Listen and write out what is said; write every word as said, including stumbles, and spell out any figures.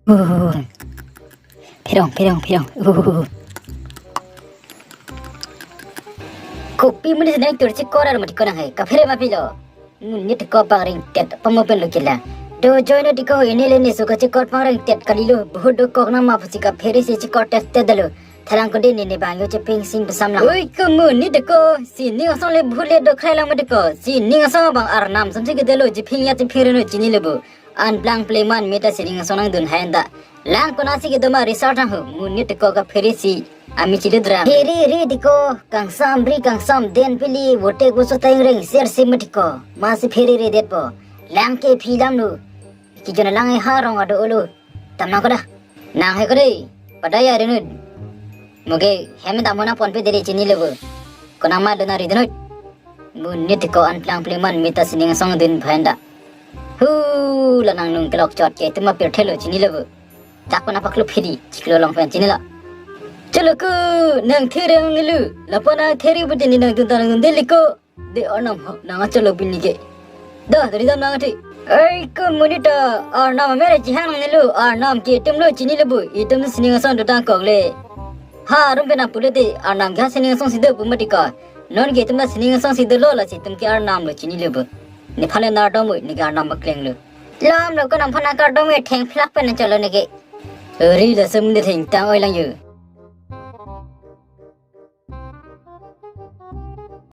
Uh. Pherong, pherong, pherong. Uh. Kopi amonit si nang tur chikor ar mati konang hai. Kaphere ma pilo. Monit ko pangring tet pamopen lo kila. Do join di ko ini le ni suka chikor pangring tet kalilo. Bahut dokok nama pusi kaphere si chikor tet tet dalo. Thalang ko dini ni bang yo cheping sing besam lang. Oi ko monit ko. Si ning asong le bahut le dokhai lang mati ko. Si ning asong bang arnam samsi kedelo cheping ya cheping reno chinilo bo. An plang pleman meta si ning asong nangdun hai anta. Lang konasi kedo ma result nang ho. Monit ko kaphere si. Ami chili dram. Hiri ri di ko. Kangsam ri kangsam den pili. Vote kuso tang reng ser si mati ko. Masi phere re det po. Lang ke phi lam nu. Kijona lang e ha rong ado ulu. Tam nang ko da. Nang hai ko dei. Pada ya renu. Moge hem dam ho nang ponpe dei chinilo bo. Konang ma dona ri denu. Monit ko an plang pleman meta si ning asong dun phan da. Hu la nang nung kelok chot ke itum apirthe lo chinilo bo. Dak pana paklu phidi chiklo long pen chinilo. Cholo ko nang thereng ngilu. Lapu nang theri bu jeni nangdun ta nangdun dei liko. De arnam ho nang acholo bini ke. Da dari dam nang ati. Ai ko monit ta arnam mere chihang nanglo arnam ke itum lo chinilo bo itum si ning asong dotang kok le. Ha rum pen nang pulo dei arnam ke si ning asong si do pu mati ko. Non ke itum si ning asong si dolo lasi itum ke arnam lo chinilo bo. Nephan le nang ardom oi ne ke arnam pakleng lo. Lam lo ko nangphan nang kardom e theng phlak pen cholo ne ke. Ori laso amonit thengtang oi lang yo.